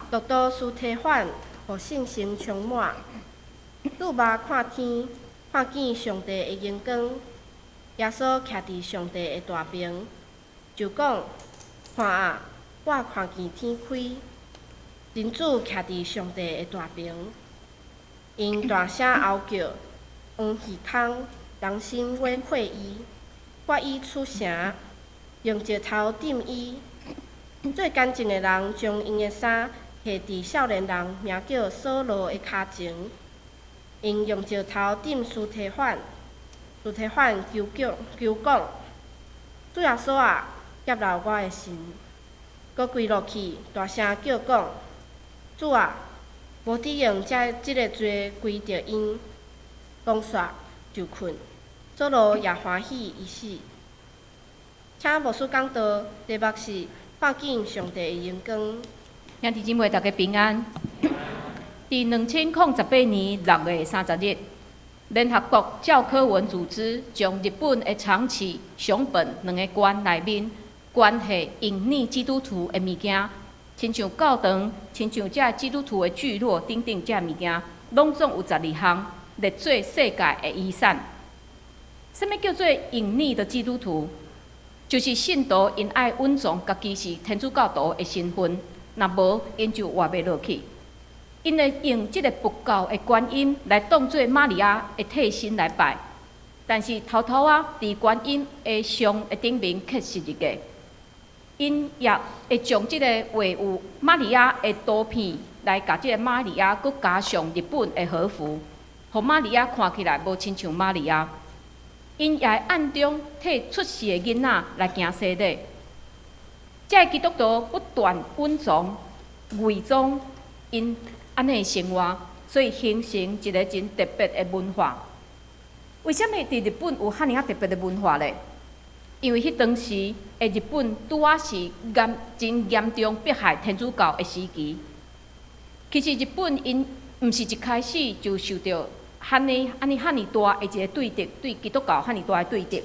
慕睹司提反，予聖神充滿，注目看天，看見上帝的榮光，耶穌徛佇上帝的大爿，就講：看啊，我看見天開，人子徛佇上帝的大爿。𪜶大聲吼叫，黃耳空，人心欲破伊，決意出城，用石頭擲伊。做見證的人將𪜶的衫下佇少年人名叫掃羅的跤前，𪜶用石頭擲司提反，司提反求叫求講：主耶穌啊，接納我的神。閣跪落去，大聲叫講：主啊，無得用這个罪歸著𪜶。講煞就睏。掃羅也歡喜伊死。請牧師講道，題目是看見上帝的榮光。兄弟姊妹，大家平安。佇2018年6月30日，聯合國教科文組織將日本的長崎、熊本兩个縣內面關係隱匿基督徒的物件，親像教堂、親像這基督徒的聚落等等這物件，攏總有12項列做世界的遺產。啥物叫做隱匿的基督徒？就是信徒𪜶愛隱藏家己是天主教徒的身份，若無𪜶就活袂落去。𪜶會用這个佛教的觀音來當做瑪利亞的替身來拜，但是偷偷仔佇觀音的像的頂面刻十字架。𪜶也會將這个畫有瑪利亞的圖片來共這个瑪利亞閣加上日本的和服，予瑪利亞看起來無親像瑪利亞。𪜶也會暗中替出世的囡仔來行洗禮。這个基督徒不斷隱藏、偽裝𪜶按呢生活，所以形成一个真特別的文化。為啥物佇日本有遐爾仔特別的文化咧？因為彼當時的日本拄仔是真嚴重迫害天主教的時期。其實日本𪜶毋是一開始就受著按呢遐爾大的一个對敵，對基督教遐爾大的對敵。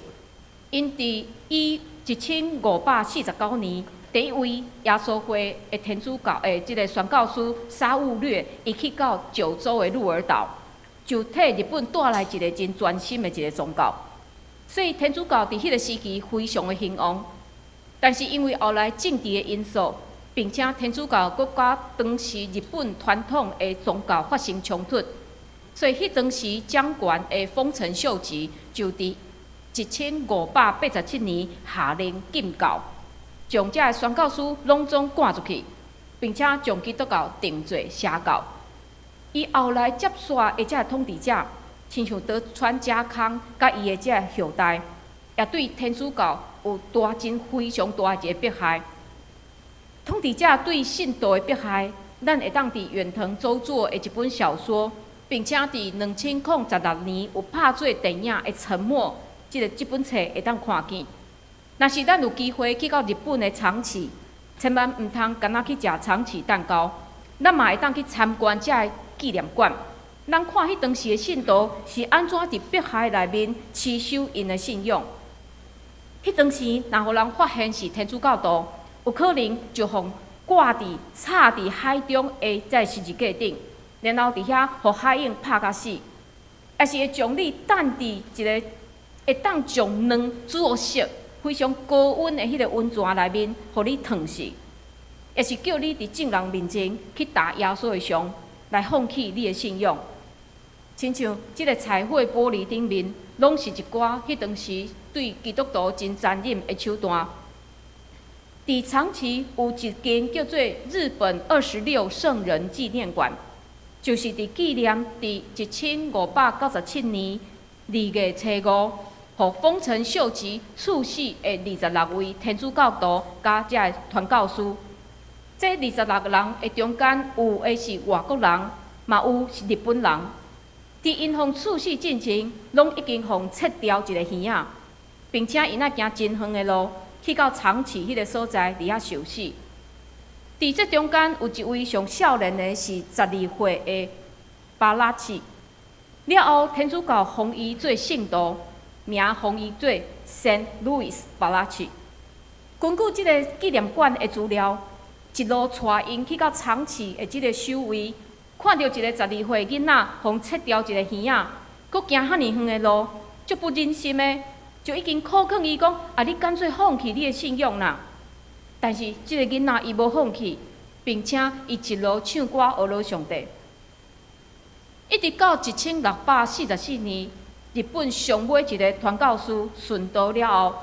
𪜶佇以1549年，第一位耶穌會的天主教的這个宣教師沙勿略，伊去到九州的鹿兒島，就替日本帶來一个真全新的一个宗教。所以天主教佇彼个時期非常的興旺。但是因為後來政治的因素，並且天主教閣佮當時日本傳統的宗教發生衝突，所以彼當時掌權的豐臣秀吉就佇1587年下令禁教，將這个宣教師攏總趕出去，並且將基督教定做邪教。伊後來接續的這个統治者，親像德川家康佮伊的這个後代，也對天主教有真非常大的一个迫害。統治者對信徒的迫害，咱會當佇遠藤周作的一本小說，並且佇2016年有拍做電影的《沉默》，這本冊會當看見。若是咱有機會去到日本的長崎，千萬毋通干焦去食長崎蛋糕，咱嘛會當去參觀這个紀念館。咱看彼當時的信徒是按怎佇迫害內面持守𪜶的信仰。彼當時，若予人發現是天主教徒，有可能就予掛佇插佇海中的這十字架頂，然後佇遐予海湧拍甲死，抑是會將你擲佇一个會當將卵煮予熟、非常高溫的彼个溫泉內面，予你燙死，抑是叫你佇眾人面前去打耶穌的像，來放棄你的信仰。親像這个彩繪玻璃頂面，攏是一寡彼當時對基督徒真殘忍的手段。佇長崎有一間叫做日本二十六聖人紀念館，就是佇紀念佇1597年2月初5，予豐臣秀吉處死的二十六位天主教徒佮這个傳教士。這二十六人的中間，有的是外國人，嘛有是日本人。佇𪜶予處死進前，攏已經予切掉一個耳仔，並且𪜶愛行真遠的路去到長崎彼个所在，佇遐受死。佇這中間有一位上少年的是12歲的巴拉契。了後，天主教封伊做聖徒，名封伊做聖路易斯巴拉契。根據這个紀念館的資料，一路帶𪜶去到長崎的這个守衛，看著一个12歲囡仔，予切掉一个耳仔，閣行遐爾遠的路，足不忍心的，就已經苦勸伊講：啊，你乾脆放棄你的信仰啦！但是這个囡仔伊無放棄，並且伊一路唱歌呵咾上帝。一直到1644年，日本上尾一个傳教士殉道了後，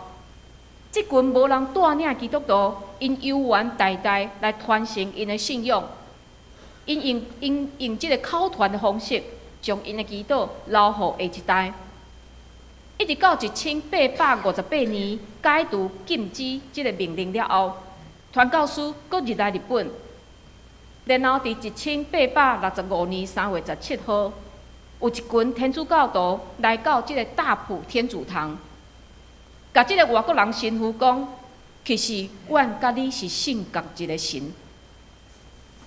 這群無人帶領的基督徒，𪜶猶原代代來傳承𪜶的信仰，𪜶用這个口傳的方式，將𪜶的祈禱留予下一代。一直到1858年解除禁止這个命令了後，傳教士閣入來日本，然後佇1865年3月17號，有一群天主教徒來到這个大埔天主堂，共這个外國人神父講，其實阮佮你是信仝一个神。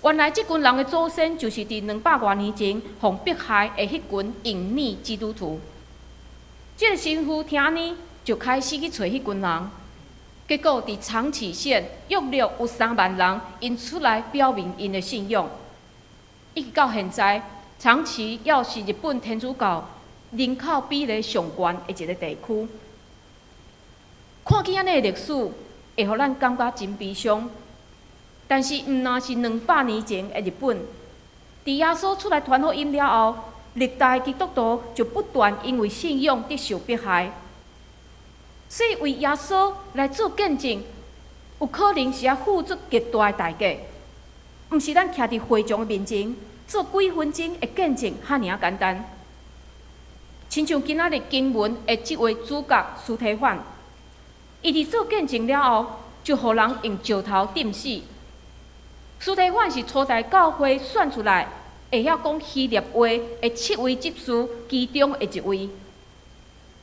原來這群人的祖先就是佇200外年前予迫害的彼群隱秘基督徒。這个神父聽按呢，就開始去揣彼群人。結果佇長崎縣約略有3萬人，𪜶出來表明𪜶的信仰。一直到現在，長崎猶是日本天主教人口比例上懸的一个地區。看見按呢的歷史，會予咱感覺真悲傷。但是，毋但是200年前的日本，佇耶穌出來傳福音了後，歷代基督徒就不斷因為信仰得受迫害。所以，為耶穌來做見證，有可能是愛付出極大的代價，毋是咱徛佇會眾的面前做幾分鐘的見證，遐爾仔簡單。親像今仔日經文的這位主角司提反，伊佇做見證了後，就予人用石頭擲死。司提反是初代教會選出來會曉講希臘話的七位執事其中的一位。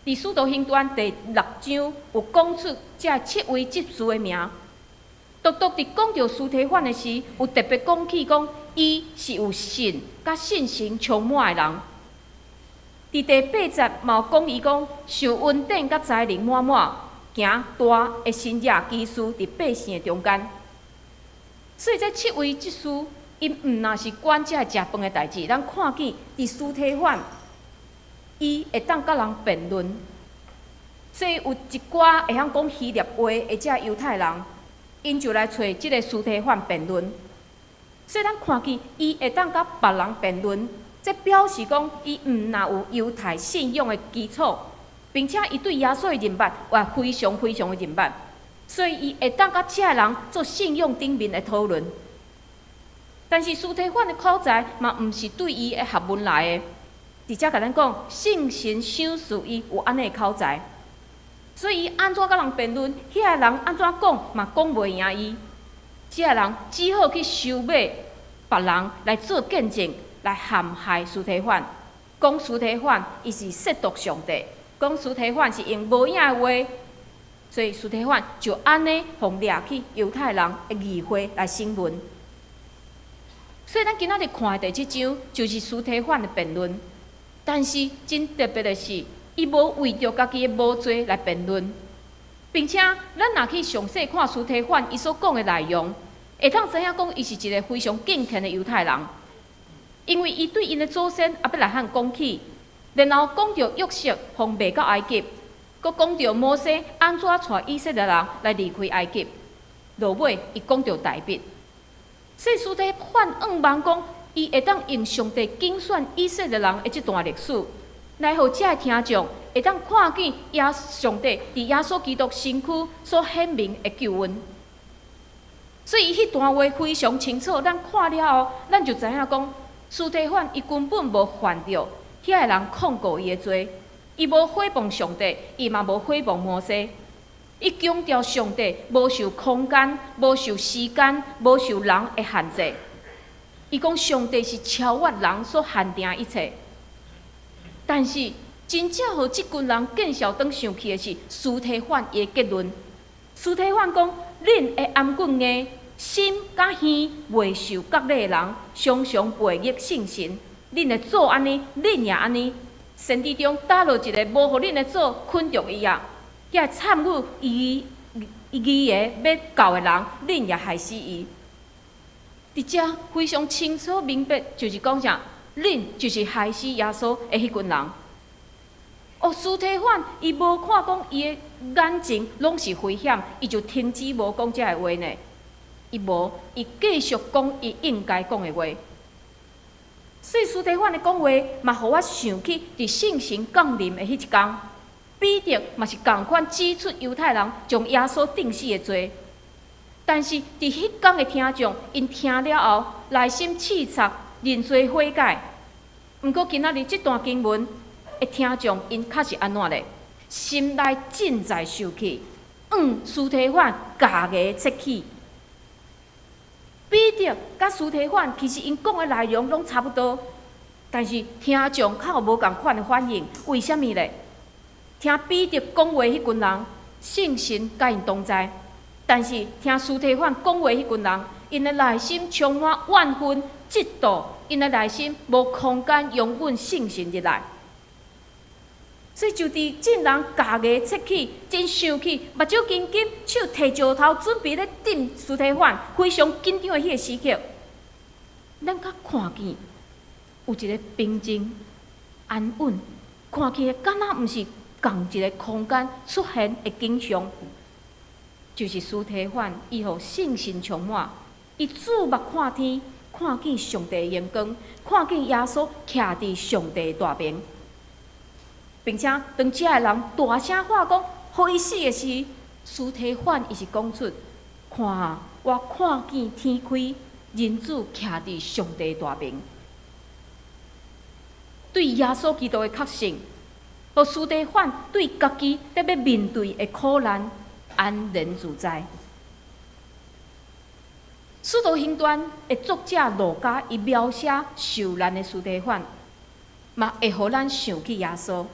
佇《使徒行傳》第六章有講出這七位執事的名，獨獨佇講著司提反的時，有特別講起講，伊是有信佮聖神充滿的人。佇第八節嘛有講伊講受恩典佮才能滿滿，行大的神蹟奇事佇百姓的中間。所以這七位執事，𪜶毋但是管這个食飯的代誌，咱看見佇司提反，伊會當佮人辯論，所以有一寡會曉講希臘話的這猶太人，𪜶就來揣這个司提反辯論。所以咱看見伊會當佮別人辯論，這表示講伊毋但有猶太信仰的基礎，並且伊對耶穌的認捌也非常非常的認捌，所以伊會當佮這个人做信仰頂面的討論。但是司提反的口才嘛，毋是對伊的學問來的。直接共咱講，聖神賞賜伊有按呢的口才，所以伊按怎佮人辯論，彼个人按怎講嘛講袂贏伊。這个人只好去收買別人來做見證，來陷害司提反，講司提反伊是褻瀆上帝，講司提反是用無影的話，所以司提反就按呢予掠去猶太人的議會來審問。所以咱今仔日看的第七章，就是司提反的辯論。但是真特別的是，伊無為著家己的無罪來辯論，並且咱若去詳細看司提反伊所講的內容，會當知影講伊是一个非常敬虔的猶太人，因為伊對𪜶的祖先亞伯拉罕講起，然後講著約瑟予賣到埃及，閣講著摩西按怎帶以色列人來離開埃及，落尾伊講著大衛。所以司提反向望講，伊會當用上帝揀選以色列人的這段歷史，來予遮的聽眾會當看見上帝佇耶穌基督身軀所顯明的救恩。所以伊彼段話非常清楚，咱看了後，咱就知影講，司提反伊根本無犯著彼个人控告伊的罪，伊無誹謗上帝，伊嘛無誹謗摩西。伊強調上帝無受空間、無受時間、無受人的限制。伊講上帝是超越人所限定的一切。但是真正予這群人見笑轉生氣的是司提反伊的結論。司提反講：恁的頷頸硬，心佮耳袂受割禮的人，常常背逆聖神。恁的祖按呢，恁也按呢。先知中打落一个無予恁的祖捆著伊啊！彼个參與伊義的欲救的人，恁也害死伊。佇遮非常清楚明白，就是講啥？恁就是害死耶穌的彼群人。哦，司提反伊無看講伊的眼前攏是危險，伊就停止無講這个話呢？伊無，伊繼續講伊應該講的話。所以司提反的講話，嘛予我想起佇聖神降臨的彼一工，彼得嘛是仝款指出猶太人將耶穌釘死的罪。但是佇彼工的聽眾，𪜶聽了後，內心刺插，認罪悔改。毋過今仔日這段經文的聽眾，𪜶較是按怎咧？心內盡在受氣，司提反咬牙切齒。彼得佮司提反其實𪜶講的內容攏差不多，但是聽眾較有無仝款的反應，為啥物咧？聽彼得講話彼群人，聖神佮𪜶同在。但是聽司提反講話彼群人，𪜶的內心充滿怨恨、嫉妒，𪜶的內心無空間容忍聖神入來，所以就佇眾人咬牙切齒、真生氣、目睭金金、手提石頭準備咧擲司提反，非常緊張的彼个時刻，咱較看見有一个平靜、安穩，看起來敢若毋是仝一个空間出現的景象。就是司提反，伊予聖神充滿，伊注目看天，看見上帝的榮光，看見耶穌徛佇上帝大爿，並且當遮的人大聲喊講，予伊死的時，司提反伊是講出：看啊，我看見天開，人子徛佇上帝大爿。對耶穌基督的確信，予司提反對家己得欲面對的苦難安然自在。使徒行傳的作者路加，伊描寫受難的司提反，嘛會予咱想起耶穌。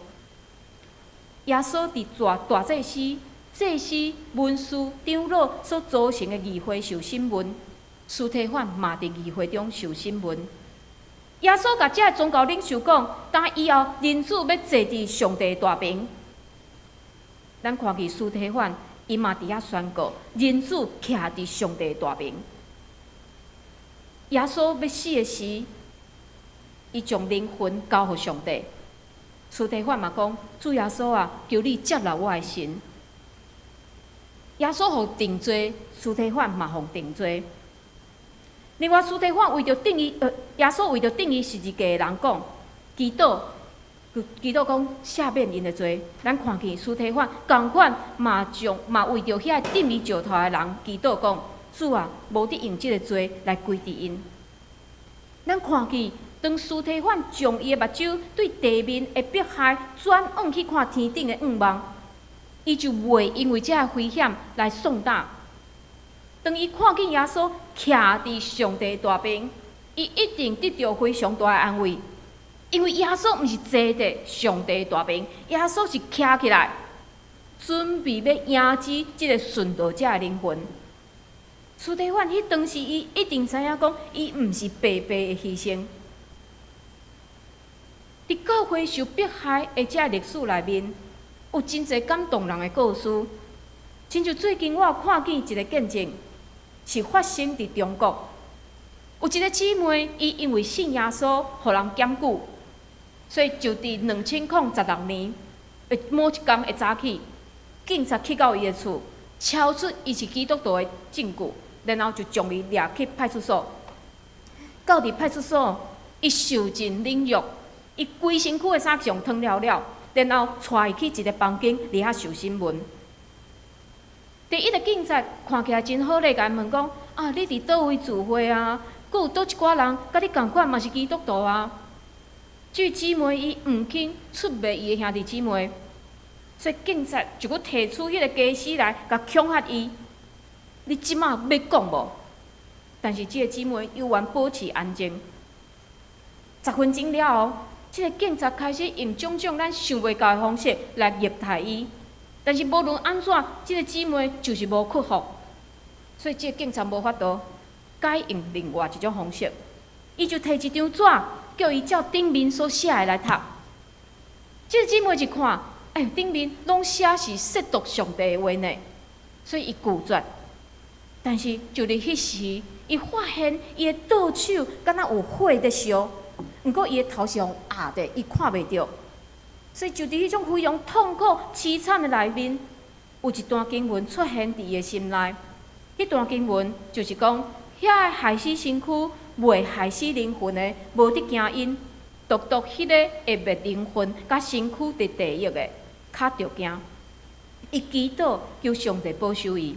耶穌佇大大祭司、祭司、文士、長老所組成的議會受審問，司提反嘛佇議會中受審問。耶穌共這个宗教領袖講，當以後人子欲坐佇上帝大爿。咱看見司提反，伊嘛佇遐宣告，人子徛佇上帝大爿。耶穌欲死的時，伊將靈魂交予上帝。司提反嘛講：主耶穌啊，求你接納我的神。耶穌予定罪，司提反嘛予定罪。另外，司提反為著釘伊，耶穌為著釘伊十字架的人講，祈禱，祈禱講赦免𪜶的罪。咱看見司提反仝款嘛將嘛為著遐釘伊石頭的人祈禱講：主啊，無得用這个罪來歸佇𪜶。咱看見當司提反將伊的目睭對地面的迫害轉向去看天頂的向望，伊就袂因為這个危險來喪膽。當伊看見耶穌徛佇上帝大爿，伊一定得著非常大的安慰，因為耶穌毋是坐佇上帝大爿，耶穌是徛起來，準備欲迎接這个殉道者的靈魂。司提反彼當時，伊一定知影講，伊毋是白白的犧牲。佇教會受迫害的這歷史內面，有真濟感動人的故事。親像最近我有看見一个見證，是發生佇中國。有一个姊妹，伊因為信耶穌，予人檢舉，所以就佇2016年的某一工的早起，警察去到伊的厝，抄出伊是基督徒的證據，然後就將伊掠去派出所。到佇派出所，伊受盡凌辱，伊規身軀的衫上脫了了，然後帶伊去一个房間，佇遐受審問。第一个警察看起來真好咧，共伊問講：啊，你佇佗位聚會啊？閣有佗一寡人佮你仝款嘛是基督徒啊？這姊妹伊毋肯出賣伊的兄弟姊妹，所以警察就閣提出彼个家私來，共恐嚇伊。你這馬欲講無？但是這个姊妹猶原保持安靜。10分鐘了後，這个警察開始用種種咱想袂到的方式來虐待伊。但是無論按怎，這个姊妹就是無屈服，所以這个警察無法度，改用另外一種方式，伊就提一張紙，叫伊照頂面所寫的來讀。這个姊妹一看，哎，頂面攏寫是褻瀆上帝的話呢，所以伊拒絕。但是就佇彼時，伊發現伊的倒手敢若有火佇燒，毋過伊的頭是予壓的，伊看袂著。所以就佇彼種非常痛苦、淒慘的內面，有一段經文出現佇伊的心內。彼段經文就是講，遐个害死身軀、袂害死靈魂的，無得驚𪜶；獨獨彼个會滅靈魂佮身軀佇地獄的，較著驚。伊祈禱求上帝保守伊。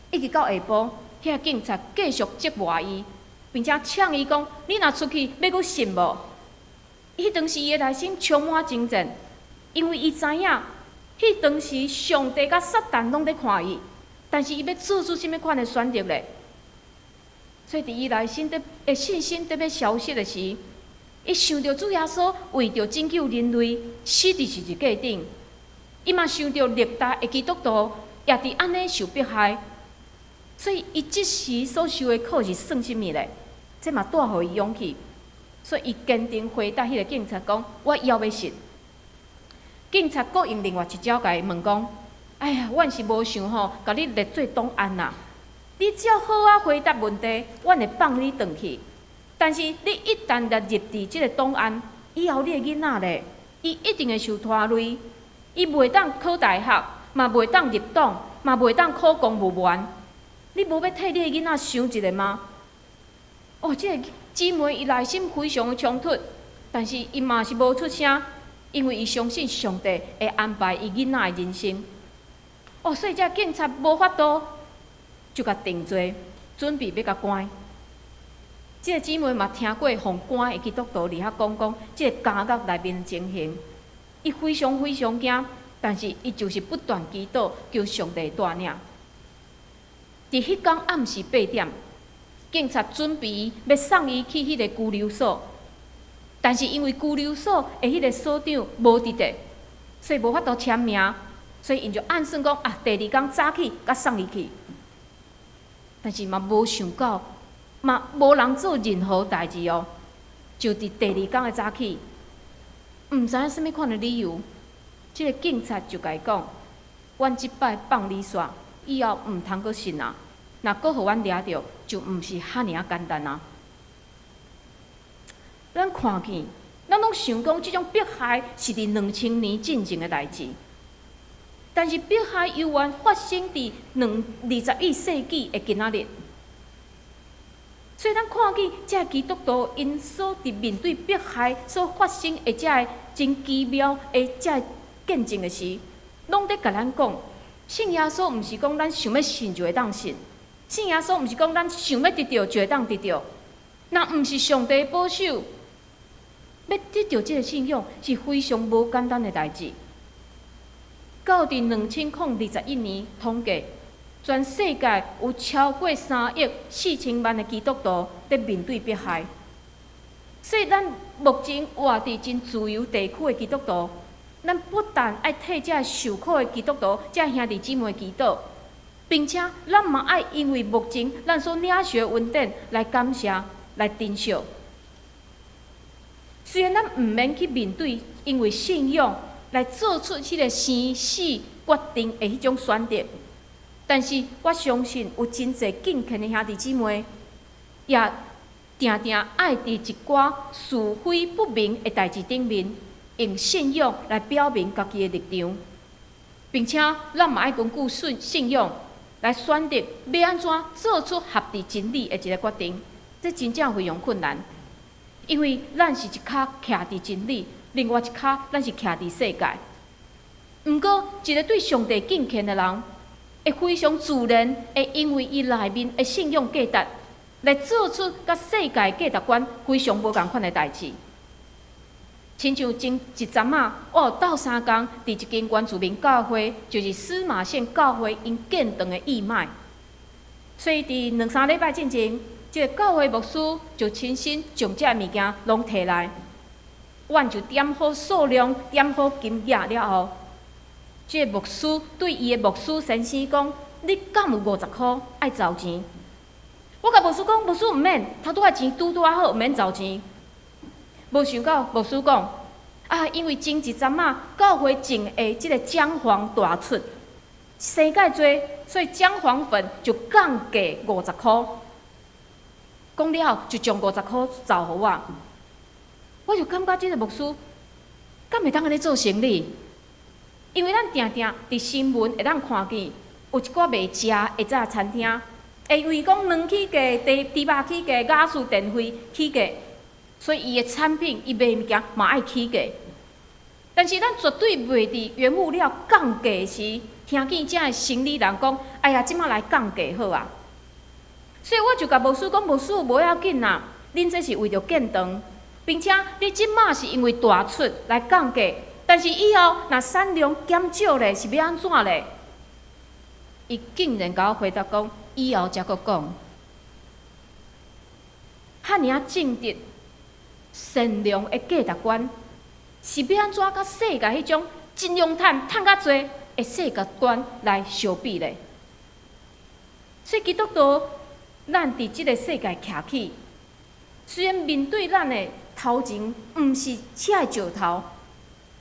一直到下晡，遐警察繼續折磨伊，並且嗆伊講：你若出去，欲閣信無？彼當時伊的內心充滿掙戰，因為伊知影，彼當時上帝佮撒旦攏佇看伊，但是伊欲做出啥物款的選擇咧？所以佇伊內心的信心欲消失的時，伊想著主耶穌為著拯救人類死佇十字架頂，伊嘛想著歷代的基督徒也佇按呢受迫害，所以伊這時所受的苦是算啥物咧？這嘛帶予伊勇氣。所以伊堅定回答彼个警察講：我猶欲信。警察閣用另外一招共伊問講：哎呀，阮是無想吼，共你列做檔案啦。你只要好好回答問題，阮會放你轉去。但是你一旦列入佇這个檔案，以後你的囡仔咧，伊一定會受拖累。伊袂當考大學，嘛袂當入黨，嘛袂當考公務員。你無欲替你的囡仔想一下嗎？哦，這个姊妹伊內心非常的衝突，但是伊嘛是無出聲，因為伊相信上帝會安排伊囡仔的人生。哦，所以這警察無法度，就共定罪，準備欲共關。這個姊妹嘛聽過予關的基督徒佇遐講講，這个監獄內面情形，伊非常非常驚，但是伊就是不斷祈禱，求上帝帶領。佇彼工暗時8點，警察準備欲送伊去彼个拘留所，但是因為拘留所的彼个所長無佇咧，所以無法度簽名，所以𪜶就按算講啊，第二工早起才送伊去。但是嘛無想到，嘛無人做任何代誌哦，就佇第二工的早起，毋知影啥物款的理由，這个警察就共伊講：阮這擺放你煞，以後毋通閣信啊！若閣予阮掠著，就毋是遐爾仔簡單啊！咱看見，咱攏想講這種迫害是佇2000年進前的代誌，但是迫害猶原發生佇21世紀的今仔日。所以咱看見這基督徒𪜶所佇面對迫害所發生的這个真奇妙的這个見證的時，攏佇共咱講，信耶穌毋是講咱想欲信就會當信，信耶穌毋是講咱想欲得著就會當得著，若毋是上帝保守，欲得著這个信仰是非常無簡單的代誌。到佇2021年統計，全世界有超過3億4千萬的基督徒佇面對迫害。所以咱目前活佇真自由地區的基督徒，咱不但愛替這个受苦的基督徒、這兄弟姊妹祈禱，並且咱嘛愛因為目前咱所領受的恩典來感謝、來珍惜。雖然咱毋免去面對因為信仰來做出彼个生死決定的彼種選擇，但是我相信有真濟敬虔的兄弟姊妹，也定定愛佇一寡是非不明的代誌頂面，用信仰來表明家己的立場，並且咱嘛愛根據信仰來選擇欲按怎做出合佇真理的一个決定，這真正非常困難，因為咱是一跤徛佇真理，另外一跤咱是徛佇世界。毋過，一个對上帝敬虔的人，會非常自然，會因為伊內面的信仰價值，來做出佮世界價值觀非常無仝款的代誌。親像前一陣仔，我有鬥相共佇一間原住民教會，就是司馬縣教會𪜶建堂的義賣。所以佇兩三禮拜進前，這个教會牧師就親身將這个物件攏提來，阮就點好數量、點好金額了後，這个牧師對伊的牧師先生講：你敢有50箍愛籌錢？我共牧師講，牧師毋免，頭拄仔錢拄拄仔好，毋免籌錢。無想到牧師講，啊，因為前一陣仔教會種的這个薑黃大出，生較濟，所以薑黃粉就降價50箍。講了後就將50箍找予我。我就感覺這個牧師敢會當按呢做生理？因為咱定定佇新聞會當看見有一寡袂食的這餐廳，會因為講卵起價、豬肉起價、瓦斯電費起價，所以伊的產品、伊賣物件嘛愛起價。但是咱絕對袂佇原物料降價時，聽見遮的生理人講：“哎呀，這馬來降價好啊！”所以我就共牧師講：“牧師無要緊啦，恁這是為著建堂，並且你這馬是因為大出來降價，但是以後若產量減少咧，是欲按怎咧？”伊竟然共我回答講：“以後才閣講。”遐爾仔正直、善良的價值觀，是欲按怎佮世界彼種真勇趁、趁較濟的世界觀來相比咧？所以基督徒，咱佇這个世界徛起，雖然面對咱的頭前毋是車的石頭，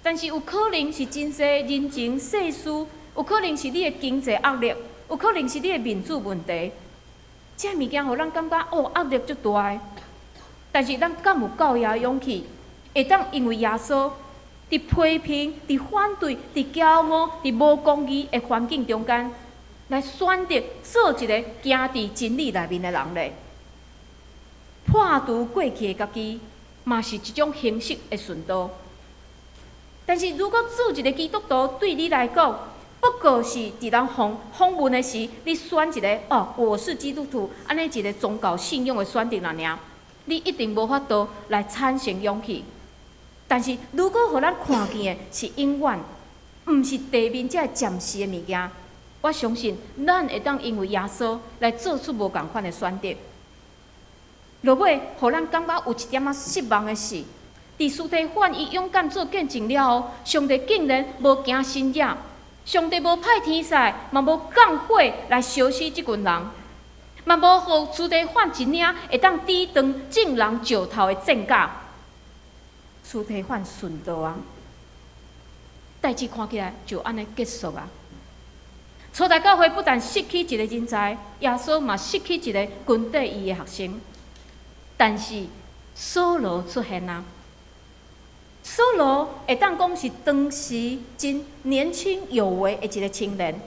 但是有可能是真濟人情世事，有可能是你的經濟壓力，有可能是你的面子問題，這物件予咱感覺哦壓力足大的。但是咱敢有夠遐勇氣，會當因為耶穌，佇批評、佇反對、佇驕傲、佇無公義的環境中間，來選擇做一个行佇真理內面的人咧？破除過去的家己，嘛是一種形式的殉道。但是如果做一个基督徒對你來講，不過是佇人訪訪問的時，你選一个哦，我是基督徒，按呢一个宗教信仰的選擇爾爾，你一定無法度來產生勇氣。但是如果予咱看見的是永遠，毋是地面這个暫時的物件，我相信咱會當因為耶穌來做出無仝款的選擇。落尾，予咱感覺有一點仔失望的是，佇司提反伊勇敢做見證了後，上帝竟然無行神蹟，上帝無派天使，嘛無降火來燒死這群人，嘛無予司提反一領會當抵擋眾人石頭的戰甲。司提反殉道啊！代誌看起來就按呢結束啊！初代教會不但失去一个人才，耶穌嘛失去一个跟綴伊的學生。但是掃羅出現啊！掃羅會當講是當時真年輕有為的一个青年，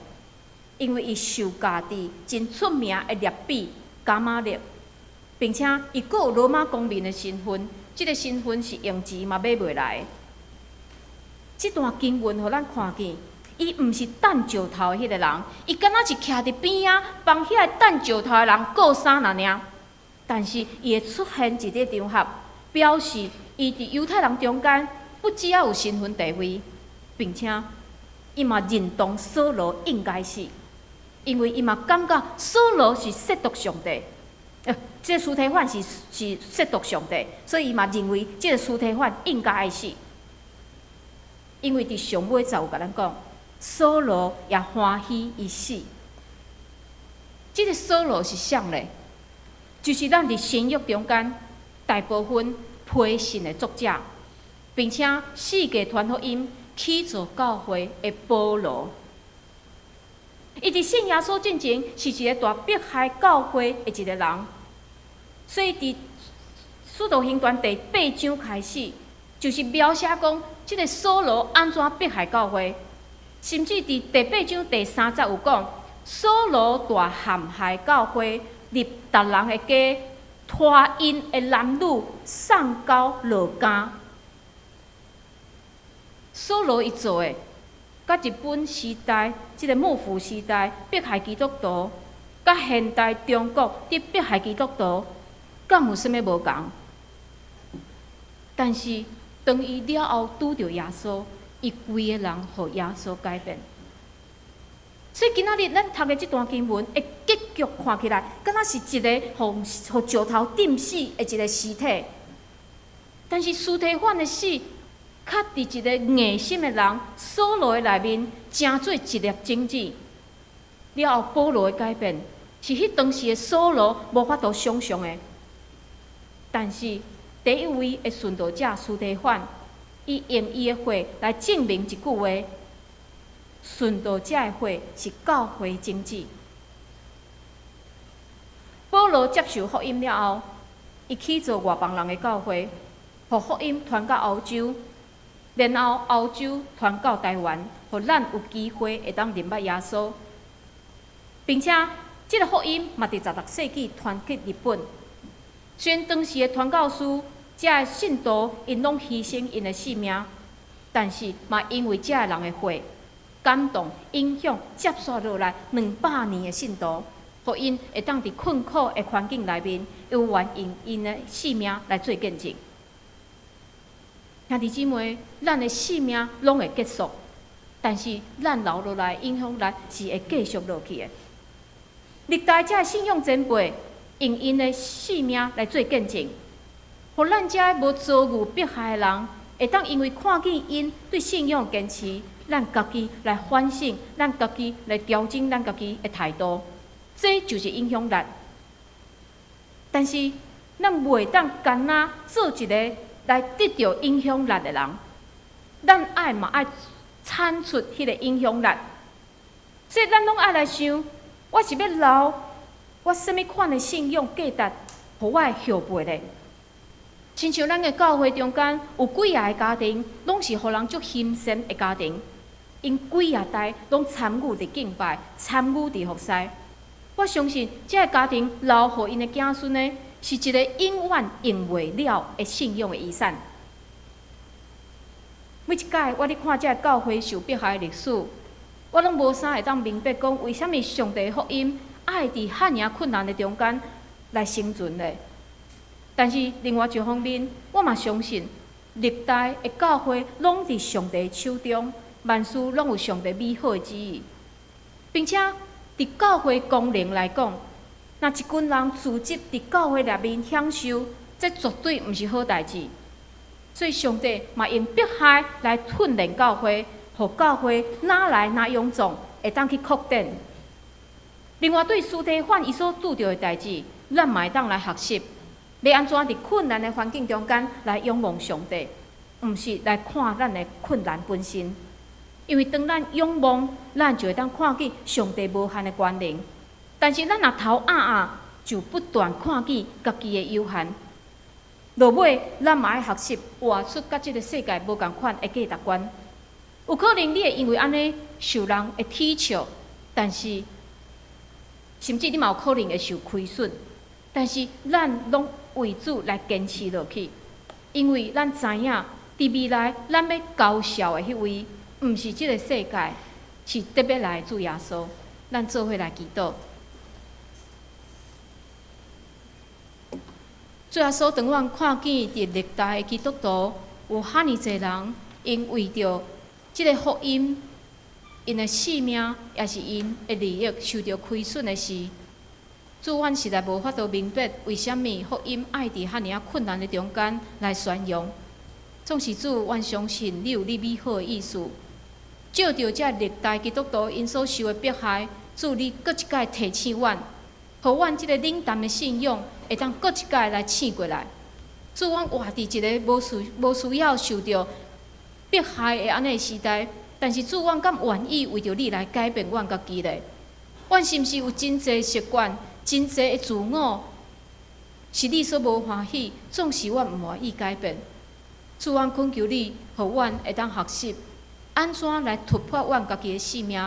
因為伊受教佇真出名的拉比迦瑪列，並且伊閣有羅馬公民的身份，這个身份是用錢嘛買袂來的。這段經文予咱看見，伊毋是擲石頭的彼个人，伊敢若是徛佇邊仔幫遐个擲石頭的人顧衫爾爾。但是伊的出現佇這個場合，表示伊佇猶太人中間不只仔有身份地位，並且伊嘛認同掃羅應該死，因為伊嘛感覺掃羅是褻瀆上帝，這个司提反是褻瀆上帝，所以伊嘛認為這个司提反應該愛死。因為佇上尾才有共咱講，掃羅也歡喜伊死。這个掃羅是啥咧？就是咱佇新約中間大部分批信的作者，並且四界傳福音起造教會的保羅。伊佇信耶穌進前是一个大迫害教會的一个人，所以佇使徒行傳第八章開始，就是描寫講這个掃羅按怎迫害教會，甚至佇第八章第三節有講，掃羅大陷害教會，入別人的家，拖𪜶的男女送到牢監。掃羅伊做的，佮日本時代這个幕府時代迫害基督徒，佮現代中國佇迫害基督徒，敢有啥物無仝？但是當伊了後拄著耶穌，伊規个人予耶穌改變。所以今仔日咱讀的這段經文，的結局看起來，敢若是一个予石頭釘死的一个屍體。但是司提反的死，卻佇一个硬心的人掃羅的內面，成做一粒種子。了後保羅的改變，是彼當時的掃羅無法度想象的。但是第一位的殉道者司提反，伊用伊的血來證明一句話：殉道者的血是教會種子。保羅接受福音了後，伊起造外邦人的教會，予福音傳到歐洲，然後歐洲傳到台灣，予咱有機會會當認捌耶穌，並且這个福音嘛佇16世紀傳去日本。雖然當時的傳教士，這个信徒𪜶攏犧牲𪜶的性命，但是嘛因為這个人的血感動、影響，接續落來200年的信徒，予𪜶會當佇困苦的環境內面，猶原用𪜶的性命來做見證。兄弟姊妹，咱的性命攏會結束，但是咱留落來影響力是會繼續落去的。歷代這个信仰前輩用𪜶的性命來做見證，予咱這無遭遇迫害的人，會當因為看見𪜶對信仰堅持，咱家己來反省，咱家己來調整咱家己的態度，這就是影響力。但是咱袂當干焦做一个來得著影響力的人，咱愛嘛愛產出彼个影響力。所以咱攏愛來想，我是欲留我啥物款的信仰價值，予我的後輩咧？親像咱的教會中間有幾仔个家庭，攏是予人足欣羨的家庭，𪜶幾仔代攏參與佇敬拜，參與佇服侍。我相信，這个家庭留予𪜶的子孫呢，是一个永遠用袂了的信仰的遺產。每一擺我咧看這个教會受迫害的歷史，我攏無啥會當明白講，為啥物上帝福音愛佇遐爾困難的中間來生存咧？但是另外一方面，我嘛相信歷代的教會攏佇上帝手中，萬事攏有上帝美好的旨意，並且佇教會功能來講，若一群人聚集佇教會內面享受，這絕對毋是好代誌。所以上帝嘛用迫害來訓練教會，予教會愈來愈勇壯，會當去擴展。另外，對司提反伊所拄著的代誌，咱嘛會當來學習，欲按怎佇困難的環境中間來仰望上帝，毋是來看咱的困難本身。因為當咱仰望，咱就會當看見上帝無限的權能。但是咱若頭壓壓，就不斷看見家己的有限。落尾，咱嘛愛學習活出佮這个世界無仝款的價值觀。有可能你會因為按呢受人的恥笑，但是甚至你嘛有可能會受虧損。但是咱攏為主來堅持落去，因為咱知影佇未來咱欲交數的彼位，毋是這个世界，是得欲來的主耶穌。咱做伙來祈禱。主耶穌，當阮看見佇歷代的基督徒有遐爾濟人，𪜶為著這个福音，𪜶的性命抑是𪜶的利益受著虧損的時，主，阮實在無法度明白，為啥物福音愛佇遐爾仔困難的中間來宣揚。總是主，阮相信你有你美好的意思。藉著這歷代基督徒𪜶所受的迫害，主你閣一擺提醒阮，予阮這个冷淡的信仰會當閣一擺來醒過來。主，阮活佇一个無需要受著迫害的按呢時代，但是主，阮敢願意為著你來改變阮家己咧？阮是毋是有真濟習慣、真濟的自我，是你所無歡喜，總是阮毋願意改變？主，阮懇求你，予阮會當學習按怎來突破阮家己的性命，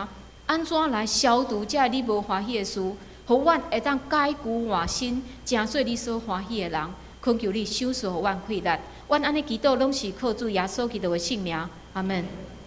按怎來消除這你無歡喜的事，予阮會當改舊換新，成做你所歡喜的人。懇求你賞賜予阮氣力，阮按呢祈禱，攏是靠主耶穌基督的聖名。阿門。